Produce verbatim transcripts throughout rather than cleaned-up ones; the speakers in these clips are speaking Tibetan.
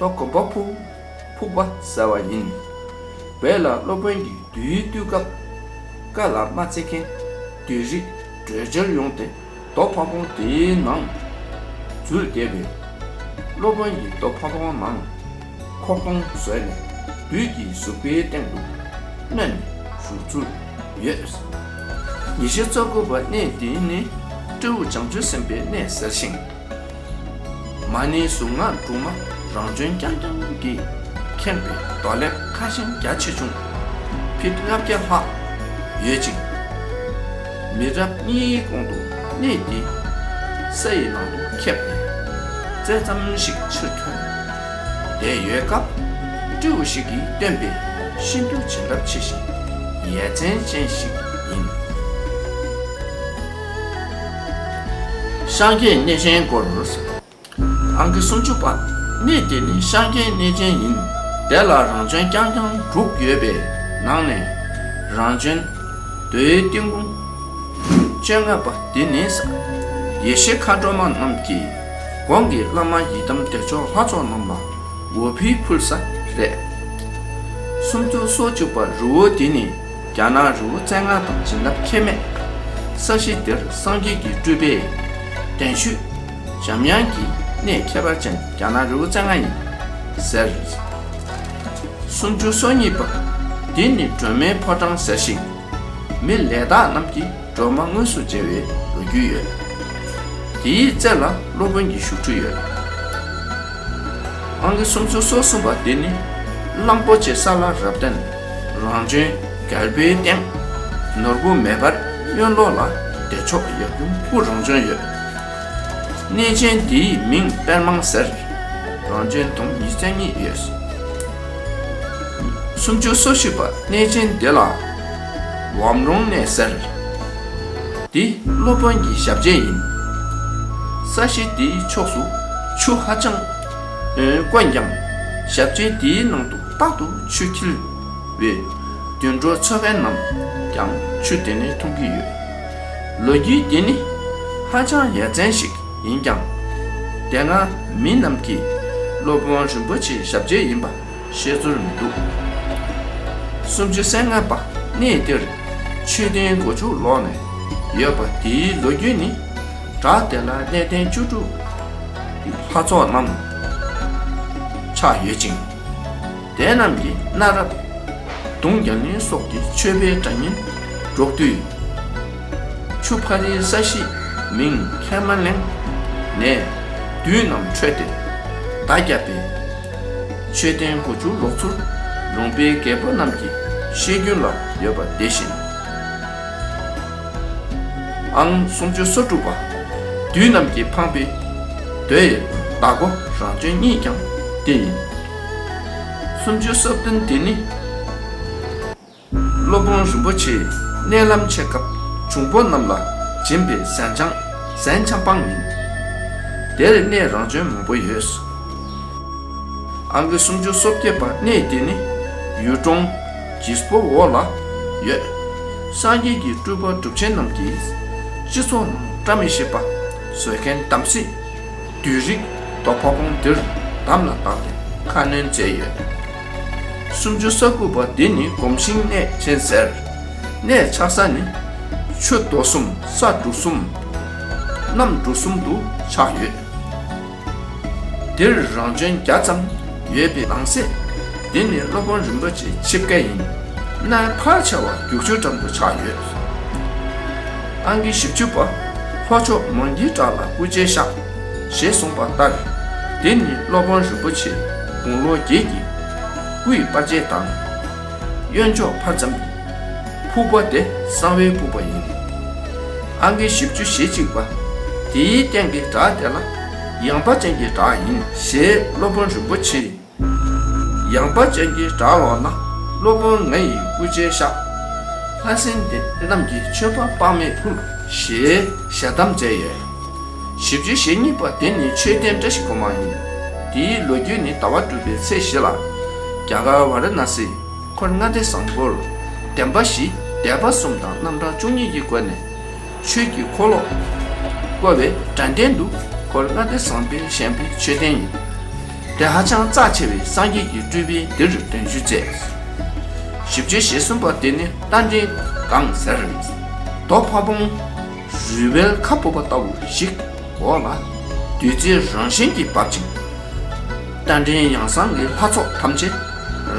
རྡོ་གོམ་པ་ཕུག་ཕུག་པ་ཟེར་བ་ཡིན། བོད་ལ་སློབ་དཔོན་གྱིས་བསྡུས་བསྡུས་སྐབས་བཀའ་ལ་མ་བརྩི་མཁན་བསྡུས་རིགས་བྲོས་བྱོལ་ཡོང་སྟེ། རྡོ་ཕ་བོང་དེའི་ནང་འཛུལ་བསྡད་པས། སློབ་དཔོན་གྱིས་རྡོ་ཕ་བོང་ནང་ཁོག་སྟོང་བཟོས་ནས་བདུད་ཀྱི་གཟུགས་པོའི་སྟེང་དུ་མནན་ནས་བཞུགས་ཚུལ་ཡོད། ཉི་ཤུ་རྩ་དགུ་པ་གནས་འདི་ནི་སྤྲེའུ་བྱང་ཆུབ་སེམས་དཔའི་གནས་ཟེར་ཞིང་། མ་ཎི་གཟུངས་སྔགས་དྲུག་མ་རང་བྱོན་རྐྱང་རྐྱང་གིས་ཁེངས་པའི་རྡོ་ལེབ་ཁ་ཤས་རྒྱ་ཆེ་ཆུང་ཕིཊ་ལྔ་བརྒྱ་ལྷག་ཡོད་ཅིང་། མི་རབས་གཉིས་གོང་དུ་གནས་འདི་ས་ཡི་ནང་དུ་ཁེབས་ནས་རྩེ་ཙམ་ཞིག་ཕྱིར་ཐོན་བསྡད་ཡོད་སྐབས། སྤྲེའུ་ཞིག་གིས་བཏོན་པའི་ཤིན་ཏུ་བྱིན་རླབས་ཆེ་ཞིང་ཡ་མཚན་ཅན་ཞིག་ཡིན། ཤཱཀྱའི་གནས་ཆེན་སྐོར། ཨང་ཀི་སུམ་ཅུ་པ། གནས་དེ་ནི་ཤཱཀྱའི་གནས་ཆེན་ཡིན། དེ་ལ་རང་བྱོན་རྐྱང་རྐྱང་དྲུག་ཡོད་པའི་ནང་ནས་རང་བྱོན་མདོའི་ཏིང་འབུམ་བཅོ་ལྔ་པ་འདི་ནི་ཡེ་ཤེས་མཁའ་འགྲོ་མ་རྣམས་ཀྱིས་གོང་གི་བླ་མ་ཡི་དམ་བདེ་མཆོག་ལྷ་ཚོགས་རྣམས་ལ་འོ་ཕུལ་ཕུལ་ས་རེད། སུམ་ཅུ་སོ་གཅིག་པ་རི་བོ་འདི་ནི་རྒྱ་ནག་རི་བོ་རྩེ་ལྔ་དང་བྱིན་རླབས་ཁྱད་མེད། ས་གཞི་འདིར་སངས་རྒྱས་ཀྱི་སྤྲུལ་པའི་གདན་ཤུལ་འཇམ་དབྱངས་ཀྱི་གནས་ཁྱད་པར་ཅན་རྒྱ་ནག་རི་བོ་རྩེ་ལྔ་ཡིན་ཟེར། སུམ་ཅུ་སོ་གཉིས་པ། འདི་ནི་སྒྲོལ་མའི་ཕོ་བྲང་ཟེར་ཞིང་། མི་ལས་དག་རྣམས་ཀྱིས་སྒྲོལ་མ་དངོས་སུ་མཇལ་བའི་ལོ་རྒྱུས་ཡོད། དེའི་རྩེ་ལ་སློབ་དཔོན་གྱི་བཞུགས་ཁྲི་ཡོད། ཨང་ཀི་སུམ་ཅུ་སོ་གསུམ་པ་འདི་ནི་གླང་པོ་ཆེ་ས་ལ་རབ་བརྟན། རང་བྱོན་རྒྱལ་པོའི་སྟེང་ནོར་བུ་མེ་འབར་གཡོན་ལོགས་ལ་བདེ་མཆོག་ཡབ་ཡུམ་སྐུ་རང་བྱོན་ཡོད། གནས་ཆེན་འདིའི་མིང་དཔལ་མང་ཟེར། རང་བྱོན་དུང་ཉི་ཤུ་རྩ་གཉིས་ཡོད། སུམ་ཅུ་སོ་བཞི་པ། གནས་ཆེན་འདི་ལ་ཝམ་རོང་གནས་ཟེར། འདི་སློབ་དཔོན་གྱི་ཞབས་རྗེས་ཡིན། ས་གཞི་འདིའི་ཕྱོགས་སུ་ཆུ་ཧ་ཅང་དཀོན་ཀྱང་། ཞབས་རྗེས་འདིའི་ནང་དུ་རྟག་ཏུ་ཆུ་འཁྱིལ་བས། དུད་འགྲོ་འཚོ་མཁན་རྣམས་ཀྱང་ཆུ་དེ་ནས་འཐུང་གི་ཡོད། ལོ་རྒྱུས་འདི་ནི་ཧ་ཅང་ཡ་མཚན་ཞིག་ཡིན་ཀྱང་། དེ་སྔ་མི་རྣམས་ཀྱིས་སློབ་དཔོན་རིན་པོ་ཆེའི་ཞབས་རྗེས་ཡིན་པ་ཤེས་ཚོར་མི་འདུག་སུམ་ཅུ་སོ་ལྔ་པ། གནས་འདིར་མཆོད་རྟེན་སྒོ་ཕྱུགས་ལོགས་ནས་ཡོད་པ་དེའི་ལོ་རྒྱུས་ནི། བྲག་དེ་ལ་གནས་བརྟན་བཅུ་དྲུག་གི་ལྷ་ཚོགས་རྣམས་ཆགས་ཡོད་ཅིང་། དེ་རྣམས་ཀྱིས་གནའ་རབས་གདུང་རྒྱ་གླིང་སོགས་ཀྱི་མཆོད་པའི་སྒྲ་སྙན་སྒྲོག་དུས། ཆུ་ཕ་རིའི་ས་གཞིས་མིང་ཁས་མ་ལེན་ནས་བདུད་རྣམས་ཁྲོས་ཏེ་མདའ་བརྒྱབ་པས། མཆོད་རྟེན་སྒོ་ཕྱུགས་ལོག་ཚུལ་ལུང་པའི་རྒྱལ་པོ་རྣམས་ཀྱི་བཤད་རྒྱུན་ལ་ཡོད་པ་དེ་བཞིན། ཨང་སུམ་ཅུ་སོ་དྲུག་པ། བདུད་རྣམས་ཀྱིས་འཕངས་པའི་རྡོ་ཡི་བདག་པོ་རང་བྱོན་གཉིས་ཀྱང་དེ་ཡིན། སུམ་ཅུ་སོ་བདུན་དེ་ནི། སློབ་དཔོན་རིན་པོ་ཆེའི་གནས་ལམ་ཆེ་སྐབས་འབྱུང་པོ་རྣམས་ལ་སྦྱིན་པའི་ཟན་ཆང་ཟན་ཆང་སྤང་ཡིན། དེར་གནས་རང་བྱོན་མང་པོ་ཡོད། ཨང་ཀི་སུམ་ཅུ་སོ་བརྒྱད་པ། གནས་འདི་ནི་ཡུལ་གྲོང་གིས་པོ་འོག་ལ་ཡོད། སངས་རྒྱས་ཀྱི་སྤྲུལ་པ་གྲུབ་ཆེན་རྣམས་ཀྱིས་སྤྱི་ཚོགས་ནང་བཀྲ་མི་ཤིས་པ་བཟོ་མཁན་དམ་སྲི་བདུད་རིགས་རྡོ་ཕ་བོང་འདིར་དམ་ལ་བཏགས་ཏེ་ཁ་སྣོན་མཛད་ཡོད། སུམ་ཅུ་སོ་དགུ་པ། འདི་ནི་སྒོམ་ཤིང་གནས་ཆེན་ཟེར། གནས་ཆགས་ས་ནི་ཆུ་རྡོ་གསུམ་ས་འབྲུ་གསུམ་གནམ་འབྲུ་གསུམ་དུ་ཆགས་ཡོད། འདིར་རང་བྱོན་བརྒྱ་ཙམ་ཡོད་པའི་ནང་གསེས་འདི་ནི་སློབ་དཔོན་རིན་པོ་ཆེའི་ཆིབས་ཀ་ཡིན། གནས་ཕལ་ཆེ་བ་རྒྱུག་ཆུ་འགྲམ་དུ་ཆགས་ཡོད། ཨང་ཀི་བཞི་བཅུ་པ། ལྷོ་ཕྱོགས་མང་གི་བྲག་ལ་སྐུ་མཇལ་ཤག་ཞེས་གསུངས་པ་ལྟར། འདི་ནི་སློབ་དཔོན་རིན་པོ་ཆེའི་དགུང་ལོ་བརྒྱད་ཀྱི་སྐུའི་པར་ཆས་དང་། གཡོན་ཕྱོགས་ཕར་ཙམ་ཕུག་པ་དེ་གསང་བའི་ཕུག་པ་ཡིན། ཨང་ཀི་བཞི་བཅུ་ཞེ་གཅིག་པ། དེའི་སྟེང་གི་བྲག་དེ་ལ་ཡངས་པ་ཅན་གྱི་བྲག་ཡིན་ཞེས་སློབ་དཔོན་རིན་པོ་ཆེས། ཡངས་པ་ཅན་གྱི་བྲག་ལོགས་ན་སློབ་དཔོན་ང་ཡི་སྐུ་མཇལ་ཤག་ལྷ་སྲིན་སྡེ་རྣམས་ཀྱིས་མཆོད་པ་དཔག་མེད་ཕུལ་ཞེས་ཞལ་གདམས་མཛད་ཡོད། བཞི་བཅུ་ཞེ་གཉིས་པ། དེ་ནི་མཆོད་རྟེན་བཀྲ་ཤིས་སྒོ་མང་ཡིན། དེའི་ལོ་རྒྱུས་ནི་ཟླ་བ་དྲུག་པའི་ཚེས་བཞི་ལ་རྒྱ་གར་ཝཱ་ར་ཎཱ་སི་འཁོར་ལྔ་སྡེ་བཟང་པོར་བདེན་པ་བཞི་དད་པ་གསུམ་དང་རྣམ་གྲངས་བཅུ་གཉིས་ཀྱི་སྒོ་ནས་ཆོས་ཀྱི་འཁོར་ལོ་བསྐོར་བའི་དགའ་སྟོན་དུ་འཁོར་ལྔ་སྡེ་བཟང་པོས་བཞེངས་པའི་མཆོད་རྟེན་ཡིན། དེ་ཧ་ཅང་རྩ་ཆེ་བའི་སངས་རྒྱས་ཀྱི་སྤྲུལ་པས་འདིར་འདོན་ཞུ་མཛད། བཞི་བཅུ་ཞེ་གསུམ་པ་དེ་ནི་རྟ་མགྲིན་སྒང་ཟེར། རྡོ་ཕ་བོང་རུས་སྦལ་ཁ་སྤུབས་པ་ལྟ་བུ་ཞིག་འོག་ལ་བདུད་རྩི་རང་བཞིན་གྱིས་འབབ་ཅིང་། རྟ་མགྲིན་ཡང་གསང་གི་ལྷ་ཚོགས་ཐམས་ཅད་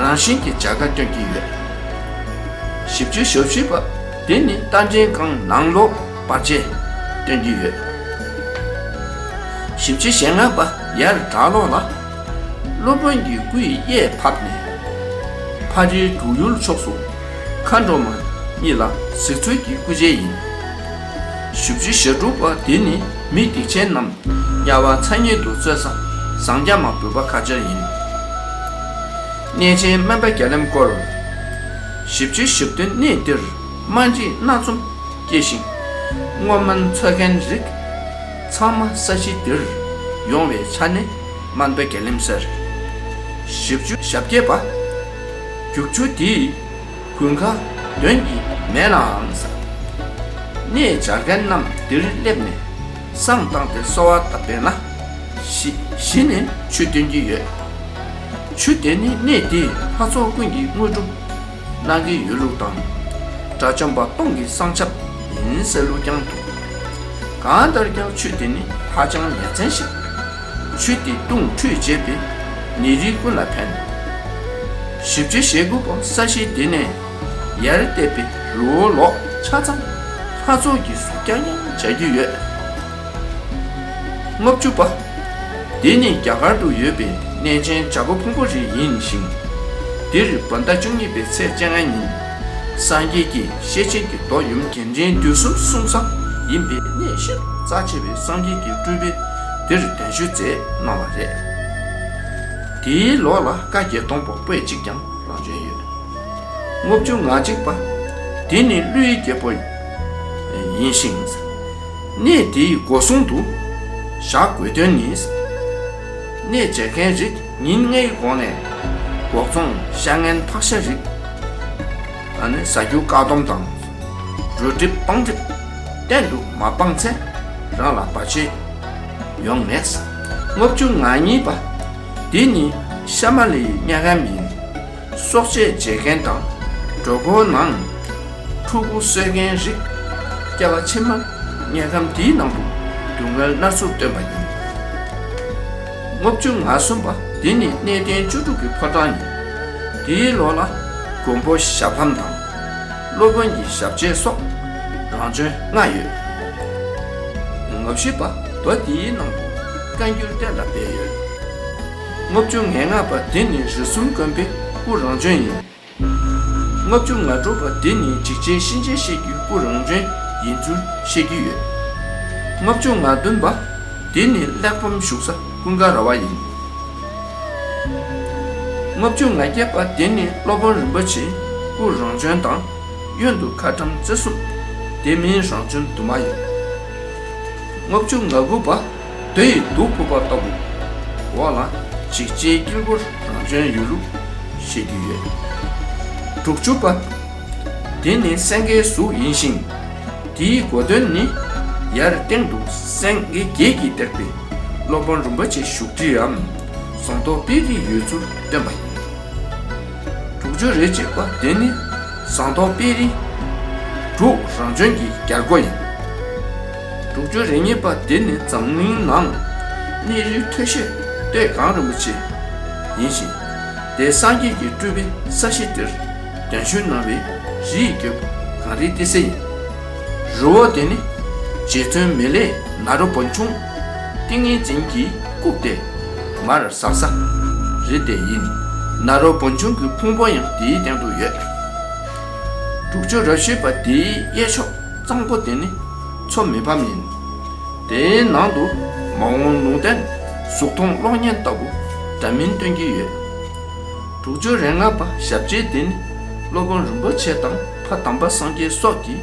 རང་བཞིན་གྱིས་མཇལ་ཁ་སྟོན་གྱི་ཡོད། བཞི་བཅུ་ཞེ་བཞི་པ་དེ་ནི་རྟ་མགྲིན་སྒང་ནང་ལོགས་བར་ཆད་སྟོན་གྱི་ཡོད། བཞི་བཅུ་ཞེ་ལྔ་པ་ཡར་བྲག་ལོགས་ལ་སློབ་དཔོན་གྱི་སྐུའི་གཡས་བབས་ནས་ཕ་རིའི་འབྲུག་ཡུལ་ཕྱོགས་སུ་མཁའ་འགྲོ་མ་གཉིས་ལ་གཟིགས་ཚུལ་གྱི་སྐུ་མཇལ་ཡིན། བཞི་བཅུ་ཞེ་དྲུག་པ་དེ་ནི་མི་སྡིག་ཅན་རྣམས་དམྱལ་བ་མཚན་ཉིད་དུ་སྩོལ་ས་ཟངས་རྒྱ་མ་བོད་པ་ཁ་ཆར་ཡིན། གནས་ཆེན་སྨན་པ་རྒྱལ་ལེམ་སྐོར། བཞི་བཅུ་ཞེ་བདུན་གནས་འདིར་སྨན་རིགས་སྣ་འཛོམས་སྐྱེས་ཤིང་། སྔོ་སྨན་འཚོལ་མཁན་རིགས་ཚང་མ་ས་གཞི་འདིར་ཡོང་བའི་ཆ་ནས་སྨན་པ་རྒྱལ་ལེམ་ཟེར། བཞི་བཅུ་ཞེ་བརྒྱད་པ། རྒྱུག་ཆུ་འདིའི་དགུན་ཁ་འདོན་གྱི་མེད་ནའང་ཟེར། གནས་མཇལ་མཁན་རྣམས་འདིར་སླེབས་ནས་བསང་བཏང་སྟེ་གསོལ་བ་བཏབ་པས་ན་ཞི་ཞི་ནས་ཆུ་འདོན་གྱི་ཡོད། ཆུ་དེ་ནི་གནས་འདིའི་ལྷ་ཚོགས་ཀུན་གྱི་དངོས་གྲུབ་གནང་གི་ཡོད་ལུགས་དང་། དགྲ་བཅོམ་པ་སྟོང་གི་བསང་ཆབ་ཡིན་ཟེར་ལུགས་ཀྱང་འདུག་གང་ལྟར་ཀྱང་ཆུ་དེ་ནི་ཧ་ཅང་ཉེར་འཚེ་ཞིང་། ཆུ་དེ་བཏུང་ཁྲུས་བྱས་པས་ནད་རིགས་ཀུན་ལ་ཕན། བཞི་བཅུ་ཞེ་དགུ་པ་ས་གཞི་དེ་ནས་ཡར་བལྟས་པའི་རི་བོ་ལོགས་ཆ་ཚང་ལྷ་ཚོགས་ཀྱི་གཟུགས་རྐྱང་རྐྱང་མཇལ་རྒྱུ་ཡོད། ལྔ་བཅུ་པ། འདི་ནི་རྒྱ་གར་དུ་ཡོད་པའི་གནས་ཆེན་བྱ་རྒོད་ཕུང་པོ་རི་ཡིན་ཞིང་། འདིར་བོད་ཟླ་བཅུ་གཉིས་པའི་ཚེས་བཅོ་ལྔ་ཉིན་སངས་རྒྱས་ཀྱིས་ཤེར་ཕྱིན་གྱི་མདོ་ཡུམ་རྒྱས་འབྲིང་བསྡུས་གསུམ་གསུངས་ས་ཡིན་པའི་གནས་ཤིན་ཏུ་རྩ་ཆེ་བའི་སངས་རྒྱས་ཀྱི་སྤྲུལ་པས་འདིར་གདན་ཞུ་མཛད་གནང་བ་རེད། དེའི་ལོགས་ལ་བཀའ་བརྒྱད་སྟོང་པོ་པོད་གཅིག་ཀྱང་རང་བྱོན་ཡོད། ལྔ་བཅུ་ང་གཅིག་པ། འདི་ནི་ཀླུའི་རྒྱལ་པོ་ཡིན་ཞིང་། གནས་འདིའི་སྒོ་སྲུང་དུ་བཞག་དགོས་དོན་ནི། གནས་མཇལ་མཁན་རིགས་ཉིན་ལྔའི་གོང་ནས་སྒོག་ཙོང་ཤ་ངན་ཕག་ཤ་རིགས། ཨ་ནི་ཟ་རྒྱུ་བཀག་སྡོམ་དང་། རོ་གྲིབ་སྤང་གྲིབ་གཏན་དུ་མ་སྤངས་ཚེ་རང་ལ་བར་ཆད་ཡོང་ངེས། ལྔ་བཅུ་ང་གཉིས་པ། འདི་ནི་ཤ་མ་ལའི་དམྱལ་ཁམས་ཡིན། སྲོག་གཅོད་བྱེད་མཁན་དང་། གྲོད་ཁོག་ནང་ཕྲུ་གུ་གསོད་མཁན་རིགས། སྐྱེ་བ་ཕྱི་མར་དམྱལ་ཁམས་འདིའི་ནང་དུ་སྡུག་བསྔལ་སྣ་ཚོགས་སྟོན་པ་ཡིན། ལྔ་བཅུ་ང་གསུམ་པ། འདི་ནི་གནས་བརྟན་བཅུ་དྲུག་གི་ཕོ་བྲང་ཡིན། དེའི་ལོགས་ལ་མགོན་པོ་ཞབས་ལྷམ་དང་། སློབ་དཔོན་གྱི་ཞབས་རྗེས་སོགས་རང་བྱོན་ལྔ་ཡོད། ལྔ་བཞི་པ། རྡོ་འདིའི་ནང་དུ་བཀའ་འགྱུར་གཏན་ལ་འབེབས་ཡོད། ལྔ་བཅུ་ང་ལྔ་པ། འདི་ནི་རིགས་གསུམ་མགོན་པོའི་སྐུ་རང་བྱོན་ཡིན། ལྔ་བཅུ་ང་དྲུག་པ། འདི་ནི་འཇིགས་བྱེད་གཤིན་རྗེ་གཤེད་ཀྱི་སྐུ་རང་བྱོན་ཡིན་ཚུལ་བཤད་ཀྱི་ཡོད། ལྔ་བཅུ་ང་བདུན་པ། འདི་ནི་གླེགས་བམ་བཞུགས་ས་ཀུན་དགའ་ར་བ་ཡིན། ལྔ་བཅུ་ང་བརྒྱད་པ། འདི་ནི་སློབ་དཔོན་རིན་པོ་ཆེའི་སྐུ་རང་བྱོན་དང་། གཡོན་དུ་ཁ་ཊྭཱཾ་རྩེ་གསུམ། དེ་མིན་རང་བྱོན་དུ་མ་ཡོད། ལྔ་བཅུ་ང་དགུ་པ། རྡོ་ཡི་གདུགས་ཕུབ་པ་ལྟ་བུ། འོག་ལ་འཇིགས་བྱེད་དཀྱིལ་འཁོར་རང་བྱོན་ཡོད་ལུགས་བཤད་ཀྱི་ཡོད། དྲུག་ཅུ་པ། དེ་ནི་སེང་གེའི་གཟུགས་ཡིན་ཞིང་། དེའི་གོ་དོན་ནི། ཡར་སྟེང་དུ་སེང་གེ་བརྒྱད་ཀྱིས་བཏེགས་པའི་སློབ་དཔོན་རིན་པོ་ཆེའི་བཞུགས་ཁྲིའམ་ཟངས་མདོག་དཔལ་རི་ཡོད་ཚུལ་སྟོན་པ་ཡིན། དྲུག་ཅུ་རེ་གཅིག་པ། དེ་ནི་ཟངས་མདོག་དཔལ་རི་འབྲུག་རང་བྱོན་གྱི་རྒྱལ་སྒོ་ཡིན། དྲུག་ཅུ་རེ་གཉིས་པ། དེ་ནི་འཛམ་གླིང་ནང་གནས་ཡུལ་མཐོ་ཤོས་སྟོད་གངས་རིན་པོ་ཆེ་ཡིན་ཞིང་། དེ་སངས་རྒྱས་ཀྱི་སྤྲུལ་པས་ས་གཞི་འདིར་གདན་ཞུ་གནང་བའི་རི་ཡི་རྒྱལ་པོ་གངས་རིའི་ཏི་སེ་ཡིན། རི་བོ་དེ་ནི་རྗེ་བཙུན་མི་ལས་ནཱ་རོ་པཎ་ཆུང་ཏིང་ངེ་འཛིན་གྱིས་བཀུག་སྟེ་མར་ཟགས་ས་རི་དེ་ཡིན། ནཱ་རོ་པཎ་ཆུང་གི་ཕུང་པོ་ཡང་དེའི་སྟེང་དུ་ཡོད། དྲུག་ཅུ་རེ་བཞི་པ། དེའི་གཡས་ཕྱོགས་གཙང་པོ་དེ་ནི་མཚོ་མི་ཕམ་ཡིན། དེའི་ནང་དུ་མ་འོངས་ལུང་བསྟན་གཟུགས་མཐོང་གློག་བརྙན་ལྟ་བུ་འདྲ་མིན་སྟོན་གྱི་ཡོད། དྲུག་ཅུ་རེ་ལྔ་པ། ཞབས་རྗེས་དེ་ནི་སློབ་དཔོན་རིན་པོ་ཆེ་དང་ཕ་དམ་པ་སངས་རྒྱས་སོགས་ཀྱི་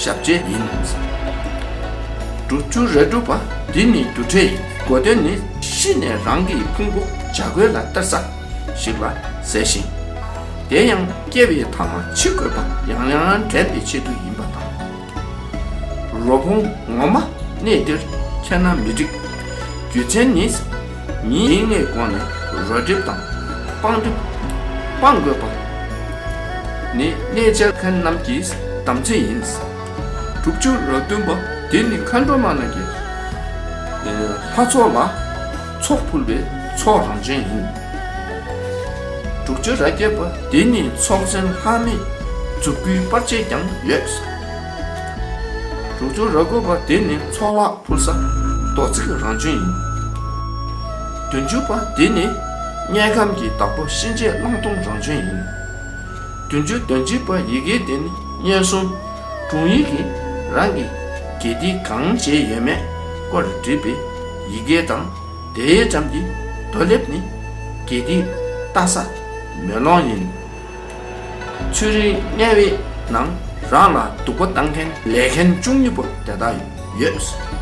ཞབས་རྗེས་ཡིན། དྲུག་ཅུ་རེ་དྲུག་པ། འདི་ནི་རྒྱུ་འབྲས་ཡིན། གོ་དོན་ནི་ཤི་ནས་རང་གི་ཕུང་པོ་བྱ་རྒོད་ལ་སྟེར་ས་ཞིག་ལ་ཟེར་ཞིང་། དེ་ཡང་སྐྱེ་བའི་ཐ་མ་འཆི་དགོས་པ་ཡང་ཡང་དྲན་པའི་ཆེད་དུ་ཡིན་པ་དང་། རོ་ཕུང་ངོ་མ་གནས་འདིར་འཁྱེར་ན་མི་འགྲིག་རྒྱུ་མཚན་ནི། ཉིན་ལྔའི་གོང་ནས་ རོ་སྒྲིབ་དང་སྤང་སྒྲིབ་སྤང་དགོས་པ་ནི་གནས་མཇལ་མཁན་རྣམས་ཀྱི་དམ་ཚིག་ཡིན། དྲུག་ཅུ་རེ་བདུན་པ་དེ་ནི་མཁའ་འགྲོ་མ་རྣམས་ཀྱི་ལྷ་ཚོགས་ལ་ཚོགས་ཕུལ་བའི་ཚོགས་རང་བྱོན་ཡིན། དྲུག་ཅུ་རེ་བརྒྱད་པ་དེ་ནི་ཚོགས་ཆེན་ལྷག་མེད་མཛུབ་གུའི་པར་ཆས་ཀྱང་ཡོད། དྲུག་ཅུ་རེ་དགུ་པ་དེ་ནི་ཚོགས་ལྷག་ཕུལ་ས་རྡོ་བརྩེགས་རང་བྱོན་ཡིན། བདུན་ཅུ་པ་དེ་ནི་དམྱལ་ཁམས་ཀྱི་བདག་པོ་གཤིན་རྗེ་གླང་གདོང་རང་བྱོན་ཡིན། བདུན་ཅུ་དོན་གཅིག་པ་ཡི་གེ་དེ་ནི་སྙན་སུམ་དྲུང་ཡིག་གིས་རང་གི་དགེ་སྡིག་གང་བྱས་ཡོད་མེད་སྐོར་བྲིས་པའི་ཡི་གེ་དང་། དེའི་འགྲམ་གྱི་རྡོ་ལེབ་ནི་དགེ་སྡིག་ལྟ་ས་མེ་ལོང་ཡིན། ཚུལ་རིག་དམྱལ་བའི་ནང་རང་ལ་སྡུག་པོ་བཏང་མཁན་ལས་མཁན་བཅུ་གཉིས་པོ་དེ་དག་ཡོད།